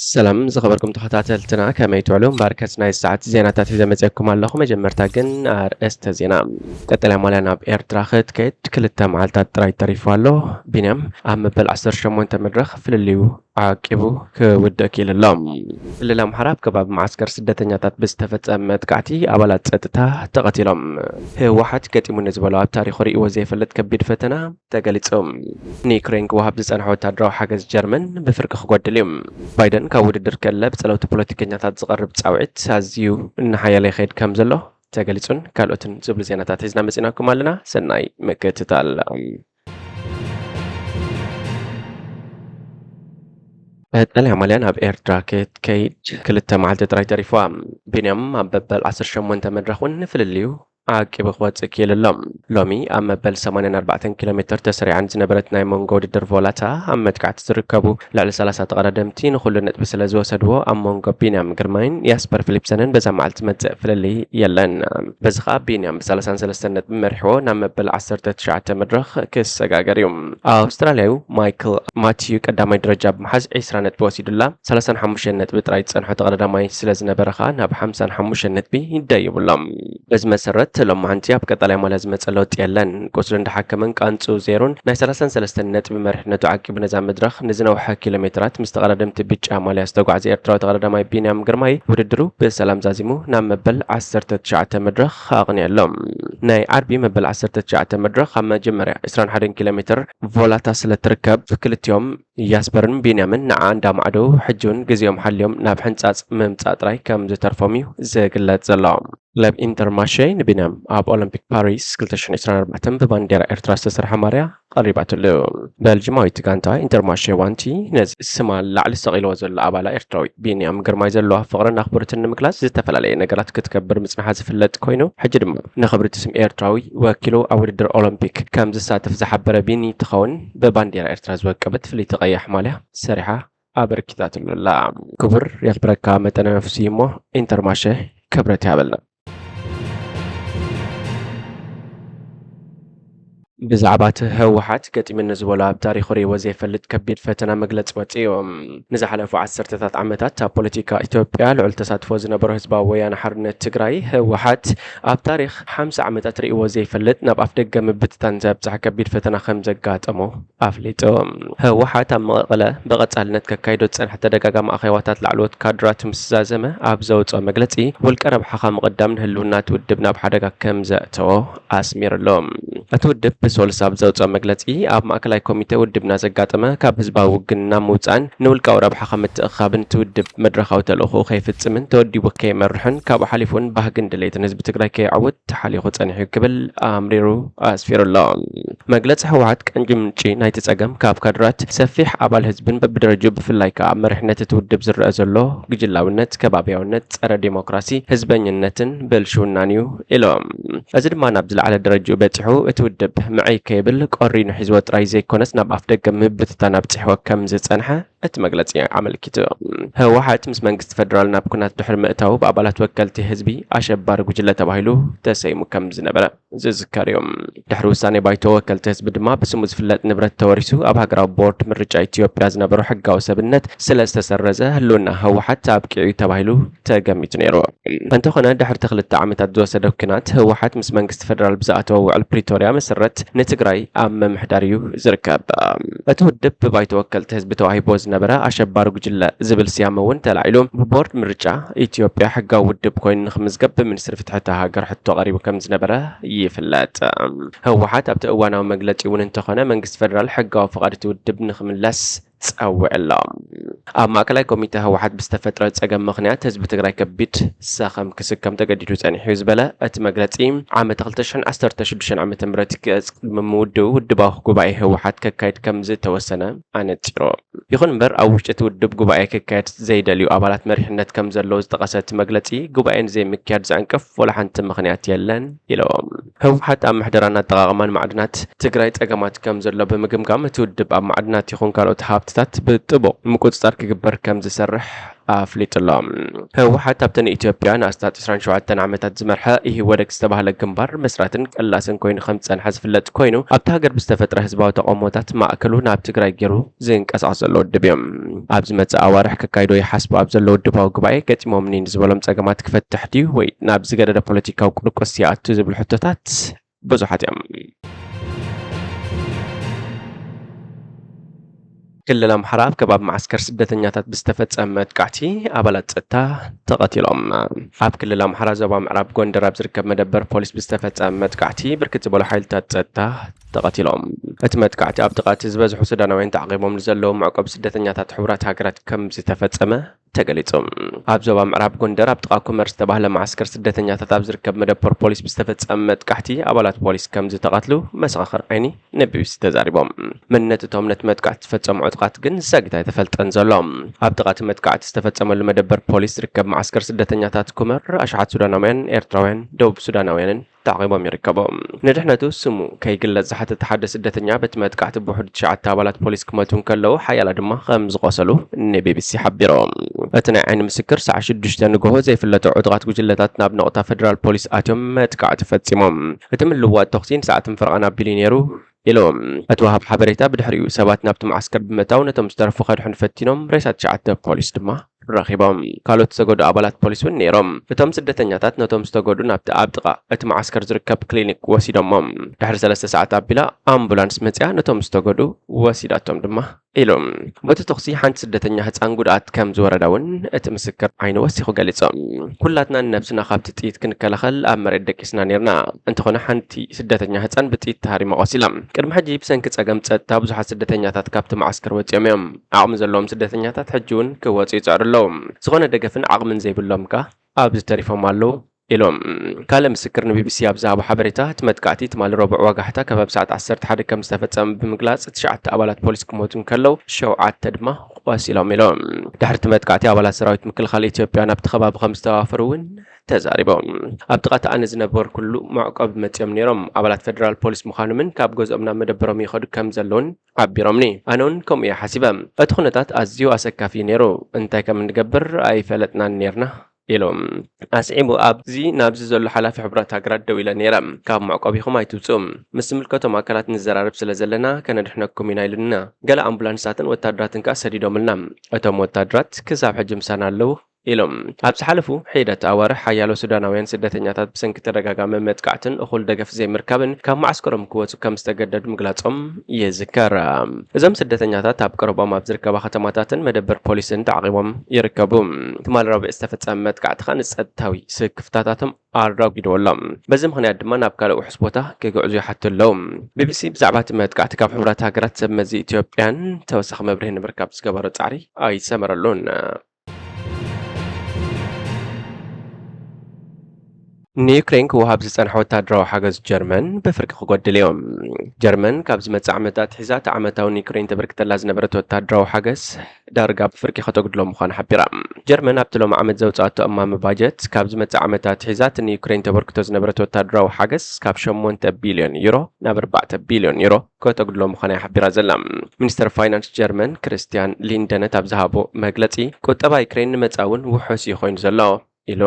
ሰላም ዝኸበርኩም ተኸታተልትና፣ ከመይ ትውዕሉ? እምበኣርከስ ናይ ሰዓት ዜናታት ሒዘ መጺአኩም ኣለኹ። መጀመርታ ግን ኣርእስተ ዜና። ቀጠልያ ማልያ ናብ ኤርትራ ክትከይድ ክልተ መዓልታት ጥራይ ተሪፉ ኣሎ። ቢንያም ኣብ መበል ዓሰርተ ሸሞንተ መድረኽ ፍልልዩ ዓቂቡ ክውድእ ክኢሉ ኣሎ። ክልል ኣምሓራ ኣብ ከባቢ መዓስከር ስደተኛታት ብዝተፈጸመ መጥቃዕቲ ኣባላት ጸጥታ ተቐቲሎም። ህወሓት ገጢሙኒ ዝበሎ ኣብ ታሪኹ ርእይዎ ዘይፈልጥ ከቢድ ፈተና ተገሊጹ። ንዩክሬን ክወሃብ ዝጸንሐ ወታደራዊ ሓገዝ ጀርመን ብፍርቂ ክጎድል እዩ። ባይደን ካብ ውድድር ከለ ብጸለውቲ ፖለቲከኛታት ዝቐርብ ጻውዒት ኣዝዩ እናሓየለ ይኸይድ ከም ዘሎ ተገሊጹን ካልኦትን ዝብሉ ዜናታት ሒዝና መጺናኩም ኣለና። ሰናይ ምክትታል። ቀጠልያ ማልያ ናብ ኤርትራ ክትከይድ ክልተ መዓልቲ ጥራይ ተሪፍዋ። ቢንያም ኣብ መበል ዓሰርተ ሸሞንተ መድረኽ እውን ንፍልልዩ ዓቂቡ ክወጽእ ክኢሉ ኣሎ። ሎሚ ኣብ መበል ሰማንያን ኣርባዕተን ኪሎ ሜትር ተሰሪዓን ዝነበረት ናይ መንጎ ውድድር ቮላታ ኣብ መጥቃዕቲ ዝርከቡ ልዕሊ ሰላሳ ተቐዳደምቲ ንኹሉ ነጥቢ ስለ ዝወሰድዎ ኣብ መንጎ ቢንያም ግርማይን ያስፐር ፊሊፕሰንን በዛ መዓልቲ ዝመጽእ ፍልልይ የለን። በዚ ኸኣ ቢንያም ብ ሰላሳን ሰለስተን ነጥቢ መሪሕዎ ናብ መበል ዓሰርተ ትሽዓተ መድረኽ ክሰጋገር እዩ። ኣውስትራልያዊ ማይክል ማቲዩ ቀዳማይ ደረጃ ብምሓዝ ዕስራ ነጥቢ ወሲዱላ፣ ሰላሳን ሓሙሽተን ነጥቢ ጥራይ ዝጸንሖ ተቐዳዳማይ ስለ ዝነበረ ኸኣ ናብ ሓምሳን ሓሙሽተን ነጥቢ ይደይቡ ኣሎ። በዚ መሰረት ሎማዓንቲ ኣብ ቀጠልያ ማልያ ዝመጸ ለውጢ የለን። ቁስሉ እንዳሓከመን ቃንጹ ዜሮን ናይ ሰላሳን ሰለስተን ነጥቢ መሪሕነቱ ዓቂቡ ነዛ መድረኽ ንዝነውሐ ኪሎ ሜትራት ምስ ተቐዳደምቲ ብጫ ማልያ ዝተጓዕዘ ኤርትራዊ ተቐዳዳማይ ቢንያም ግርማይ ውድድሩ ብሰላም ዛዚሙ ናብ መበል ዓሰርተ ትሽዓተ መድረኽ ኣቕንየ ኣሎ። ናይ ዓርቢ መበል ዓሰርተ ትሽዓተ መድረኽ ኣብ መጀመርያ ዕስራን ሓደን ኪሎ ሜትር ቮላታ ስለ ትርከብ ክልቲኦም ያስፐርን ቢንያምን ንዓ እንዳማዕደው ሕጂ እውን ግዜኦም ሓልዮም ናብ ሕንጻጽ ምምጻእ ጥራይ ከም ዝተርፎም እዩ ዝግለጽ ዘሎ። ክለብ ኢንተርማሼ ንቢንያም ኣብ ኦሎምፒክ ፓሪስ ክልተ ሽሕን ዕስራን ኣርባዕተን ብባንዴራ ኤርትራ ዝተሰርሐ ማርያ ቀሪባትሉ። በልጅማዊት ጋንታ ኢንተርማሼ ዋንቲ ነዚ ስማ ላዕሊ ሰቒልዎ ዘሎ ኣባላ ኤርትራዊ ቢንያም ግርማይ ዘለዋ ፍቕርን ኣኽብሮትን ንምግላጽ ዝተፈላለየ ነገራት ክትገብር ምጽንሓ ዝፍለጥ ኮይኑ፣ ሕጂ ድማ ንኽብሪ እቲ ስም ኤርትራዊ ወኪሉ ኣብ ውድድር ኦሎምፒክ ከም ዝሳተፍ ዝሓበረ ቢኒ እንትኸውን፣ ብባንዴራ ኤርትራ ዝወቀበት ፍልይቲ ቀያሕ ማልያ ሰሪሓ ኣበርኪታትሉ ኣላ። ክቡር የኽብረካ መጠነ ነፍሲ እሞ ኢንተርማሸ ክብረት ይሃበልና። ብዛዕባ እቲ ህወሓት ገጢሙኒ ዝበሎ ኣብ ታሪኹ ርእይዎ ዘይፈልጥ ከቢድ ፈተና መግለጺ ወጺኡ። ንዝሓለፉ ዓሰርተታት ዓመታት ኣብ ፖለቲካ ኢትዮጵያ ልዑል ተሳትፎ ዝነበሮ ህዝባዊ ወያነ ሓርነት ትግራይ ህወሓት ኣብ ታሪኽ ሓምሳ ዓመታት ርእይዎ ዘይፈልጥ ናብ ኣፍ ደገ ምብትታን ዘብጽሕ ከቢድ ፈተና ከም ዘጋጠሞ ኣፍሊጡ። ህወሓት ኣብ መቐለ ብቐጻልነት ከካይዶ ዝጸንሐ ተደጋጋሚ ኣኼባታት ላዕለዎት ካድራት ምስ ዛዘመ ኣብ ዘውጽኦ መግለጺ፣ ውልቀ ረብሓኻ ምቕዳም ንህልውና እቲ ውድብ ናብ ሓደጋ ከም ዘእተዎ ኣስሚሩሉ። እቲ ውድብ ብሰሉስ ኣብ ዘውጽኦ መግለጺ፣ ኣብ ማእከላይ ኮሚተ ውድብና ዘጋጠመ ካብ ህዝባዊ ውግንና ምውጻእን ንውልቃዊ ረብሓኻ ምትእኻብን እቲ ውድብ መድረኻዊ ተልእኾኡ ከይፍጽምን ተወዲቡ ከይመርሕን ካብኡ ሓሊፉ እውን ባህግን ድሌትን ህዝቢ ትግራይ ከየዕውት ተሓሊኹ ጸኒሑ ክብል ኣምሪሩ ኣስፊሩ ኣሎ። መግለጺ ህወሓት ቀንዲ ምንጪ ናይቲ ጸገም ካብ ካድራት ሰፊሕ ኣባል ህዝብን በብደረጅኡ ብፍላይ ከኣ ኣብ መሪሕነት እቲ ውድብ ዝረአ ዘሎ ግጅላውነት፣ ከባብያውነት፣ ጸረ ዴሞክራሲ፣ ህዝበኝነትን ብልሽውናን እዩ ኢሎም። እዚ ድማ ናብ ዝለዓለ ደረጅኡ በጺሑ እቲ ውድብ ምዕይ ከይብል ቆሪኑ ሒዝዎ ጥራይ ዘይኮነስ ናብ ኣፍ ደገ ምብትታን ኣብጺሕዎ ከም ዝጸንሐ እቲ መግለጺ ኣመልኪቱ። ህወሓት ምስ መንግስቲ ፈደራል ናብ ኩናት ድሕሪ ምእታዉ ብኣባላት ወከልቲ ህዝቢ ኣሸባሪ ጉጅለ ተባሂሉ ተሰይሙ ከም ዝነበረ ዝዝከር እዩ። ድሕሪ ውሳኔ ባይቶ ወከልቲ ህዝቢ ድማ ብስሙ ዝፍለጥ ንብረት ተወሪሱ ኣብ ሃገራዊ ቦርድ ምርጫ ኢትዮጵያ ዝነበሮ ሕጋዊ ሰብነት ስለ ዝተሰረዘ ህልውና ህወሓት ኣብቂዑ እዩ ተባሂሉ ተገሚቱ ነይሩ። እንተኾነ ድሕሪ እቲ ክልተ ዓመታት ዝወሰደ ኩናት ህወሓት ምስ መንግስቲ ፈደራል ብዝኣተዎ ውዕል ፕሪቶርያ መሰረት ንትግራይ ኣብ ምምሕዳር እዩ ዝርከብ። እቲ ውድብ ብባይቶ ወከልቲ ህዝቢ ተዋሂብዎ ዝነበረ ኣሸባሪ ጉጅለ ዝብል ስያመ እውን ተላዒሉ ብቦርድ ምርጫ ኢትዮጵያ ሕጋዊ ውድብ ኮይኑ ንክምዝገብ ብሚኒስትሪ ፍትሒ እታ ሃገር ሕቶ ቀሪቡ ከም ዝነበረ ይፍለጥ። ህወሓት ኣብቲ እዋናዊ መግለጺ እውን እንተኾነ መንግስቲ ፈደራል ሕጋዊ ፍቓድ እቲ ውድብ ንክምለስ ጸዊዑ ኣሎ። ኣብ ማእከላይ ኮሚተ ህወሓት ብዝተፈጥረ ጸገም ምኽንያት ህዝቢ ትግራይ ከቢድ ሰኸም ክስከም ተገዲዱ ጸኒሑ እዩ ዝበለ እቲ መግለጺ፣ ዓመት ክልተ ሽሕን ዓሰርተ ሽዱሽተን ዓመተ ምህረት ቅድሚ ምውድኡ ውድባዊ ጉባኤ ህወሓት ከካይድ ከም ዝተወሰነ ኣነጺሩ። ይኹን እምበር ኣብ ውሽጢ እቲ ውድብ ጉባኤ ክካየድ ዘይደልዩ ኣባላት መሪሕነት ከም ዘለዉ ዝጠቐሰ እቲ መግለጺ፣ ጉባኤ ንዘይምክያድ ዘዕንቅፍ ወላ ሓንቲ ምኽንያት የለን ኢሎም። ህወሓት ኣብ ምሕደራን ኣጠቓቕማን ማዕድናት ትግራይ ጸገማት ከም ዘሎ ብምግምጋም፣ እቲ ውድብ ኣብ ማዕድናት ይኹን ካልኦት ሃብቲ መጥቃዕትታት ብጥቡቕ ምቁጽጻር ክግበር ከም ዝሰርሕ ኣፍሊጡ ኣሎ። ህወሓት ኣብቲ ንኢትዮጵያ ንኣስታት ዕስራን ሸውዓተን ዓመታት ዝመርሐ ኢህወደግ ዝተባህለ ግንባር መስራትን ቀላስን ኮይኑ ከም ዝጸንሐ ዝፍለጥ ኮይኑ፣ ኣብቲ ሃገር ብዝተፈጥረ ህዝባዊ ተቃውሞታት ማእከሉ ናብ ትግራይ ገይሩ ዝንቀሳቐስ ዘሎ ውድብ እዩ። ኣብ ዝመጽእ ኣዋርሕ ከካይዶ ይሓስቡ ኣብ ዘሎ ውድባዊ ጉባኤ ገጢሞምኒ ንዝበሎም ጸገማት ክፈትሕ ድዩ ወይ ናብ ዝገደደ ፖለቲካዊ ቁርቁስ ይኣቱ ዝብሉ ሕቶታት ብዙሓት እዮም። ክልል ኣምሓራ ኣብ ከባቢ መዓስከር ስደተኛታት ብዝተፈጸመ መጥቃዕቲ ኣባላት ጸጥታ ተቐቲሎም። ኣብ ክልል ኣምሓራ ዞባ ምዕራብ ጎንደር ኣብ ዝርከብ መደበር ፖሊስ ብዝተፈጸመ መጥቃዕቲ ብርክት ዝበሉ ሓይልታት ጸጥታ ተቐቲሎም። እቲ መጥቃዕቲ ኣብ ጥቓ እቲ ዝበዝሑ ሱዳናውያን ተዓቒቦም ንዘለዉ መዕቆቢ ስደተኛታት ሕቡራት ሃገራት ከም ዝተፈጸመ ተገሊጹ። ኣብ ዞባ ምዕራብ ጎንደር ኣብ ጥቓ ኩመር ዝተባህለ መዓስከር ስደተኛታት ኣብ ዝርከብ መደበር ፖሊስ ብዝተፈጸመ መጥቃዕቲ ኣባላት ፖሊስ ከም ዝተቐትሉ መሰኻኽር ዓይኒ ንቢቢሲ ተዛሪቦም። መንነት እቶም ነቲ መጥቃዕቲ ዝፈጸሙ ዕጡቓት ግን ዛጊት ኣይተፈልጠን ዘሎ። ኣብ ጥቓ እቲ መጥቃዕቲ ዝተፈጸመሉ መደበር ፖሊስ ዝርከብ መዓስከር ስደተኛታት ኩመር ኣሽሓት ሱዳናውያን፣ ኤርትራውያን፣ ደቡብ ሱዳናውያንን ተዓቒቦም ይርከቡ። ንድሕነቱ ስሙ ከይግለጽ ዝሓተተ ሓደ ስደተኛ በቲ መጥቃዕቲ ብውሕዱ ትሽዓተ ኣባላት ፖሊስ ክመቱ እንከለዉ ሓያላ ድማ ከም ዝቖሰሉ ንቢቢሲ ሓቢሩ። እቲ ናይ ዓይኒ ምስክር ሰዓት ሽዱሽተ ንግሆ ዘይፍለጡ ዕጡቓት ጉጅለታት ናብ ነቑጣ ፈደራል ፖሊስ ኣትዮም መጥቃዕቲ ፈጺሞም። እቲ ምልውዋጥ ተኹሲ ንሰዓትን ፈረቓን ኣቢሉ ነይሩ ኢሉ። እቲ ወሃብ ሓበሬታ ብድሕሪኡ ሰባት ናብቲ መዓስከር ብምእታው ነቶም ዝተረፉ ከድሕኑ ፈቲኖም ሬሳ ትሽዓተ ፖሊስ ድማ ረኺቦም። ካልኦት ዝተጎዱ ኣባላት ፖሊስ እውን ነይሮም። እቶም ስደተኛታት ነቶም ዝተጎዱ ናብቲ ኣብ ጥቓ እቲ መዓስከር ዝርከብ ክሊኒክ ወሲዶሞም። ድሕሪ ሰለስተ ሰዓት ኣቢላ ኣምቡላንስ መጺኣ ነቶም ዝተጎዱ ወሲዳቶም ድማ ኢሉ። በቲ ተኹሲ ሓንቲ ስደተኛ ህጻን ጉድኣት ከም ዝወረዳ እውን እቲ ምስክር ዓይኒ ወሲኹ ገሊጹ። ኩላትና ንነብስና ካብቲ ጥይት ክንከላኸል ኣብ መሬት ደቂስና ነይርና። እንተኾነ ሓንቲ ስደተኛ ህጻን ብጥይት ተሃሪማ ቆሲላ። ቅድሚ ሕጂ ብሰንኪ ጸገም ጸጥታ ብዙሓት ስደተኛታት ካብቲ መዓስከር ወጺኦም እዮም። ዓቕሚ ዘለዎም ስደተኛታት ሕጂ እውን ክወጹ ይጽዕሩ ኣለዉ። ዝኾነ ደገፍን ዓቕምን ዘይብሎም ከኣ ኣብዚ ተሪፎም ኣለዉ ኢሎም። ካልእ ምስክር ንቢቢሲ ኣብ ዝሃቦ ሓበሬታ፣ እቲ መጥቃዕቲ ትማሊ ረቡዕ ዋጋሕታ ከባቢ ሰዓት ዓሰርተ ሓደ ከም ዝተፈጸመ ብምግላጽ፣ ትሽዓተ ኣባላት ፖሊስ ክሞቱ እንከለዉ፣ ሸውዓተ ድማ ቆሲሎም ኢሎም። ድሕሪ እቲ መጥቃዕቲ ኣባላት ሰራዊት ምክልኻል ኢትዮጵያ ናብቲ ከባቢ ከም ዝተዋፈሩ እውን ተዛሪቦም። ኣብ ጥቓ እቲ ኣነ ዝነበርኩሉ መዕቆቢ መጺኦም ነይሮም። ኣባላት ፈደራል ፖሊስ ምዃኖምን ካብ ገዝኦም ናብ መደበሮም ይኸዱ ከም ዘለዉን ሓቢሮምኒ። ኣነ እውን ከምኡ እየ ሓሲበ። እቲ ኩነታት ኣዝዩ ኣሰካፊ እዩ ነይሩ። እንታይ ከም እንገብር ኣይፈለጥናን ነይርና ኢሉ። ኣስዒቡ፣ ኣብዚ ናብዚ ዘሎ ሓላፊ ሕቡራት ሃገራት ደዊለ ነይረ። ካብ መዕቆቢኹም ኣይትውፅኡ። ምስ ዝምልከቶም ኣካላት ንዘራረብ ስለ ዘለና ከነድሕነኩም ኢና ኢሉና። ገለ ኣምቡላንሳትን ወታደራትን ከኣ ሰዲዶምልና። እቶም ወታደራት ክሳብ ሕጂ ምሳና ኣለዉ ኢሎም። ኣብ ዝሓለፉ ሒደት ኣዋርሕ ሓያሎ ሱዳናውያን ስደተኛታት ብሰንኪ ተደጋጋሚ መጥቃዕትን እኹል ደገፍ ዘይምርካብን ካብ መዓስከሮም ክወጹ ከም ዝተገደዱ ምግላጾም ይዝከር። እዞም ስደተኛታት ኣብ ቀረቦም ኣብ ዝርከባ ከተማታትን መደበር ፖሊስን ተዓቒቦም ይርከቡ። ትማሊ ረቡዕ ዝተፈጸመ መጥቃዕቲ ከኣ ንጸጥታዊ ስክፍታታቶም ኣራጒድዎ ኣሎ። በዚ ምኽንያት ድማ ናብ ካልእ ውሑስ ቦታ ክግዕዙ ይሓቱ ኣለዉ። ቢቢሲ ብዛዕባ እቲ መጥቃዕቲ ካብ ሕቡራት ሃገራት ሰብ መዚ ኢትዮጵያን ተወሳኺ መብርሂ ንምርካብ ዝገበሮ ጻዕሪ ኣይሰመረሉን። ንዩክሬን ክወሃብ ዝጸንሐ ወታደራዊ ሓገዝ ጀርመን ብፍርቂ ክጎድል እዩ። ጀርመን ካብ ዝመጽእ ዓመት ኣትሒዛ እቲ ዓመታዊ ንዩክሬን ተበርክተላ ዝነበረት ወታደራዊ ሓገዝ ዳርጋ ብፍርቂ ከተጉድሎ ምዃና ሓቢራ። ጀርመን ኣብቲ ሎሚ ዓመት ዘውጽኣቶ እማመ ባጀት ካብ ዝመጽእ ዓመት ኣትሒዛ እቲ ንዩክሬን ተበርክቶ ዝነበረት ወታደራዊ ሓገዝ ካብ ሸሞንተ ቢልዮን ዩሮ ናብ ኣርባዕተ ቢልዮን ዩሮ ከተጉድሎ ምዃና እያ ሓቢራ ዘላ። ሚኒስተር ፋይናንስ ጀርመን ክርስቲያን ሊንደነት ኣብ ዝሃቦ መግለጺ፣ ቁጠባ ዩክሬን ንመጻኢ እውን ውሑስ እዩ ኮይኑ ዘሎ ኢሉ።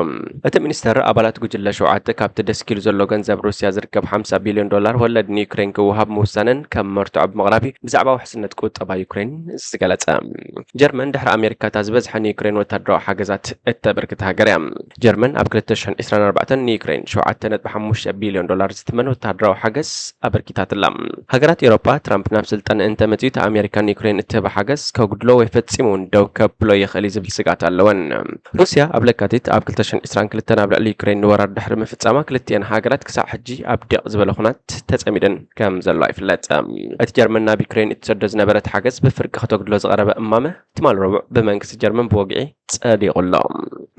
እቲ ሚኒስተር ኣባላት ጉጅለ ሸውዓተ ካብቲ ደስኪሉ ዘሎ ገንዘብ ሩስያ ዝርከብ ሓምሳ ቢልዮን ዶላር ወለድ ንዩክሬን ክወሃብ ምውሳነን ከም መርትዖ ብምቕራብ እዩ ብዛዕባ ውሕስነት ቁጠባ ዩክሬን ዝገለጸ። ጀርመን ድሕሪ ኣሜሪካ እታ ዝበዝሐ ንዩክሬን ወታደራዊ ሓገዛት እተበርክት ሃገር እያ። ጀርመን ኣብ ክልተ ሽሕን ዕስራን ኣርባዕተን ንዩክሬን ሸውዓተ ነጥቢ ሓሙሽተ ቢልዮን ዶላር ዝትመን ወታደራዊ ሓገዝ ኣበርኪታትላ። ሃገራት ኤውሮጳ ትራምፕ ናብ ስልጣን እንተመጺኡ እቲ ኣሜሪካ ንዩክሬን እትህባ ሓገዝ ከጉድሎ ወይ ፈጺሙ እውን ደው ከብሎ ይኽእል እዩ ዝብል ስግኣት ኣለወን። ሩስያ ኣብ ለካቲት ኣብ ክልተ ሽሕን ዕስራን ክልተን ኣብ ልዕሊ ዩክሬን ንወራር ድሕሪ ምፍጻማ ክልቲኤን ሃገራት ክሳዕ ሕጂ ኣብ ዲቕ ዝበለ ኩናት ተጸሚደን ከም ዘለዋ ይፍለጥ። እቲ ጀርመን ናብ ዩክሬን እትሰዶ ዝነበረት ሓገዝ ብፍርቂ ከተጉድሎ ዝቐረበ እማመ ትማል ረቡዕ ብመንግስቲ ጀርመን ብወግዒ ጸዲቑ ኣሎ።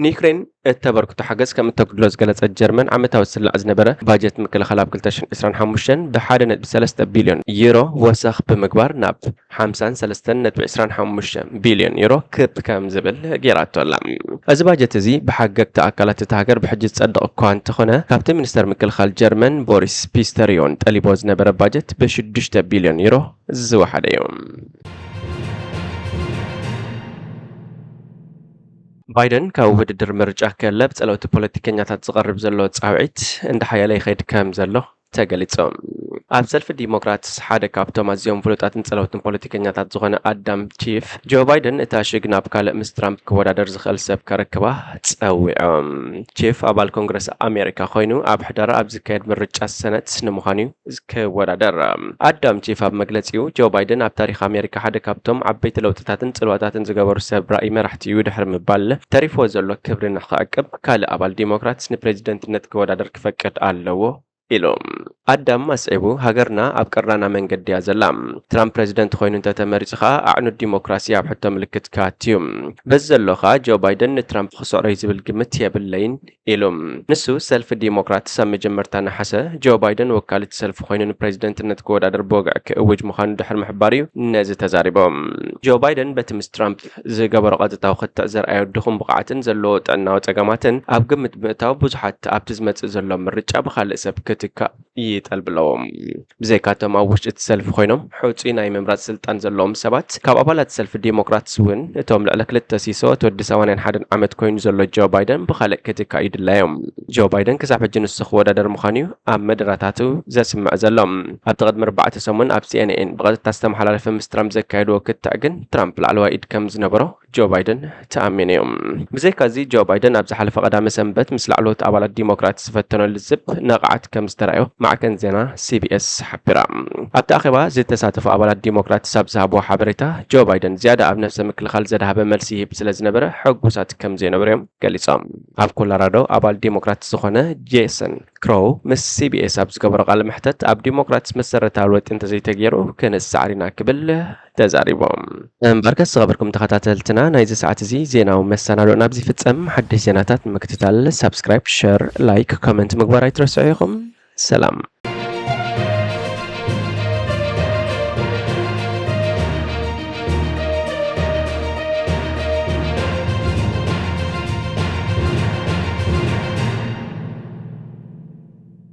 ንዩክሬን እተበርክቶ ሓገዝ ከም እተጉድሎ ዝገለጸት ጀርመን ዓመታዊ ዝስላዕ ዝነበረ ባጀት ምክልኻል ኣብ ክልተ ሽሕን ዕስራን ሓሙሽተን ብሓደ ነጥቢ ሰለስተ ቢልዮን ዩሮ ወሰኽ ብምግባር ናብ ሓምሳን ሰለስተን ነጥቢ ዕስራን ሓሙሽተን ቢልዮን ዩሮ ክብ ከም ዝብል ገይራቶ ኣላ። እዚ ባጀት እዚ ብሓገግቲ ኣካላት እታ ሃገር ብሕጂ ዝጸድቕ እኳ እንተኾነ፣ ካብቲ ሚኒስተር ምክልኻል ጀርመን ቦሪስ ፒስተሪዮን ጠሊቦ ዝነበረ ባጀት ብሽዱሽተ ቢልዮን ዩሮ ዝወሓደ እዩ። ባይደን ካብ ውድድር ምርጫ ክእለ ብጸለውቲ ፖለቲከኛታት ዝቐርብ ዘሎ ጻውዒት እንዳሓየለ ይኸይድ ከም ዘሎ ተገሊጹ። ኣብ ሰልፊ ዲሞክራትስ ሓደ ካብቶም ኣዝዮም ፍሉጣትን ጸለውትን ፖለቲከኛታት ዝኾነ ኣዳም ቺፍ፣ ጆ ባይደን እታ ሽግ ናብ ካልእ ምስ ትራምፕ ክወዳደር ዝኽእል ሰብ ከረክባ ጸዊዖም። ቺፍ ኣባል ኮንግረስ ኣሜሪካ ኮይኑ ኣብ ሕዳር ኣብ ዝካየድ ምርጫ ሰነት ንምዃኑ እዩ ክወዳደር። ኣዳም ቺፍ ኣብ መግለጺኡ፣ ጆ ባይደን ኣብ ታሪኽ ኣሜሪካ ሓደ ካብቶም ዓበይቲ ለውጥታትን ጽልዋታትን ዝገበሩ ሰብ ራእይ መራሕቲ እዩ ድሕሪ ምባል፣ ተሪፍዎ ዘሎ ክብሪ ንኽዕቅብ ካልእ ኣባል ዲሞክራትስ ንፕሬዚደንትነት ክወዳደር ክፈቅድ ኣለዎ ኢሉ። ኣዳም ኣስዒቡ፣ ሃገርና ኣብ ቀራና መንገዲ እያ ዘላ። ትራምፕ ፕሬዚደንት ኮይኑ እንተተመሪጹ ኸኣ ኣዕኑድ ዲሞክራሲ ኣብ ሕቶ ምልክት ክኣቱ እዩ። በዚ ዘሎ ኸኣ ጆ ባይደን ንትራምፕ ክስዕሮ እዩ ዝብል ግምት የብለይን ኢሉ። ንሱ ሰልፊ ዲሞክራትስ ኣብ መጀመርታ ነሓሰ ጆ ባይደን ወካሊ እቲ ሰልፊ ኮይኑ ንፕሬዚደንትነት ክወዳደር ብወግዒ ክእውጅ ምዃኑ ድሕሪ ምሕባር እዩ ነዚ ተዛሪቦም። ጆ ባይደን በቲ ምስ ትራምፕ ዝገበሮ ቀጥታዊ ክትዕ ዘርኣዮ ድኹም ብቕዓትን ዘለዎ ጥዕናዊ ጸገማትን ኣብ ግምት ብምእታው ብዙሓት ኣብቲ ዝመጽእ ዘሎ ምርጫ ብኻልእ ሰብ ክትካእ ይጠልቡ ኣለዉ። ብዘይካቶም ኣብ ውሽጢ እቲ ሰልፊ ኮይኖም ሕጹይ ናይ ምምራጽ ስልጣን ዘለዎም ሰባት፣ ካብ ኣባላት ሰልፊ ዲሞክራትስ እውን እቶም ልዕሊ ክልተ ሲሶ እቲ ወዲ ሰማንያን ሓደን ዓመት ኮይኑ ዘሎ ጆ ባይደን ብኻልእ ክትካእ ይድለዮም። ጆ ባይደን ክሳብ ሕጂ ንሱ ክወዳደር ምዃኑ እዩ ኣብ መደራታቱ ዘስምዕ ዘሎ። ኣብቲ ቅድሚ ኣርባዕተ ሰሙን ኣብ ሲ ኤን ኤን ብቐጥታ ዝተመሓላለፈ ምስ ትራምፕ ዘካየድዎ ክትዕ ግን ትራምፕ ላዕለዋይ ኢድ ከም ዝነበሮ ጆ ባይደን ተኣሚኑ እዩ። ብዘይካዚ ጆ ባይደን ኣብ ዝሓለፈ ቀዳመ ሰንበት ምስ ላዕለዎት ኣባላት ዲሞክራት ዝፈተኖ ልዝብ ነቕዓት ከም ዝተራእዮ ማዕከን ዜና ሲ ቢ ኤስ ሓቢራ። ኣብቲ ኣኼባ ዝተሳተፉ ኣባላት ዲሞክራት ኣብ ዝሃብዎ ሓበሬታ፣ ጆ ባይደን ዝያዳ ኣብ ነፍሰ ምክልኻል ዘድሃበ መልሲ ይህብ ስለ ዝነበረ ሕጉሳት ከም ዘይነበሩ እዮም ገሊጾም። ኣብ ኮሎራዶ ኣባል ዲሞክራት ዝኾነ ጄሰን ክሮው ምስ ሲ ቢ ኤስ ኣብ ዝገበሮ ቃለ መሕተት፣ ኣብ ዲሞክራትስ መሰረታዊ ለውጢ እንተዘይተገይሩ ክንሳዕር ኢና ክብል ተዛሪቦም። እምበርከስ ዝኸበርኩም ተኸታተልትና፣ ናይዚ ሰዓት እዚ ዜናዊ መሰናዶ ናብዚ ይፍጸም። ሓድሽ ዜናታት ንምክትታል ሳብስክራይብ፣ ሸር፣ ላይክ፣ ኮመንት ምግባር ኣይትረስዑ ኢኹም። ሰላም።